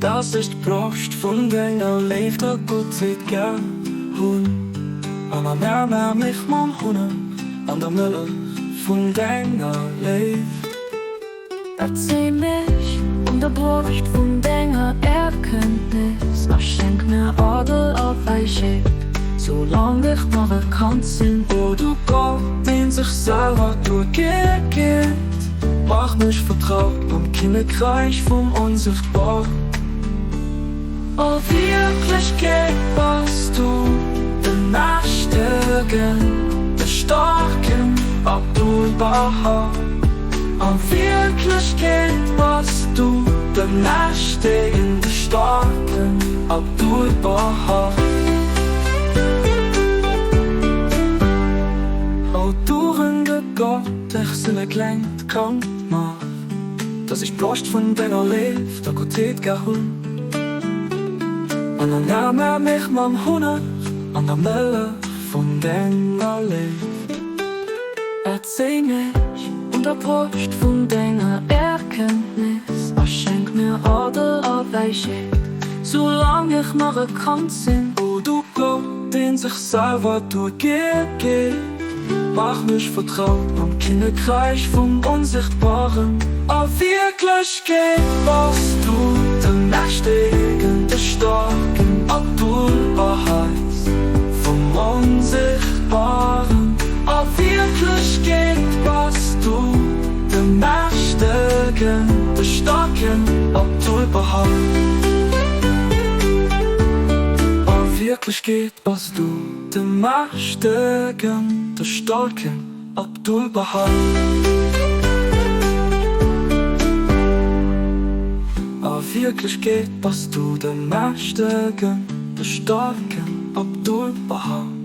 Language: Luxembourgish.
Dass ech d'Broscht vun denger Léift a Guttheet gär hunn, an ernär mech mam Hunneg an der Mëllech vun denger Léift. Erzéi mech un der Broscht vun denger Erkenntnis a schenk mir Adel a Wäisheet, soulaang ech nach e Kand sinn. O du Gott, deen sech selwer duergeet, mach mech vertraut mam Kinnekräich vum Onsichtbaren. A Wierklechkeet bass du de Mächtegen, de Staarken, Abdul-Bahá. A Wierklechkeet bass du de Mächtegen, de Staarken, Abdul-Bahá. O du renge Gott, ech sinn e klengt Kand nach. Dass ech d'Loscht vun denger Léift a Guttheet gär hunn. An ernär mech mam Hunneg an der Mëllech vun denger Léift. Erzéi mech un der Broscht vun denger Erkenntnis a schenk mir Adel a Wäisheet, soulaang ech nach e Kand sinn. O du Gott, deen sech selwer duergeet. Mach mech vertraut mam Kinnekräich vum Onsichtbaren. A Wierklechkeet bass du de Mächtegen, de Staarken, Abdul-Bahais vum Onsichtbaren. A Wierklechkeet bass du de Mächtegen, de Staarken, Abdul-Bahá. A Wierklechkeet bass du. De Mächtegen, de Staarken Abdul-Bahá. A Wierklechkeet bass du de Mächtegen, de Staarken Abdul-Bahá.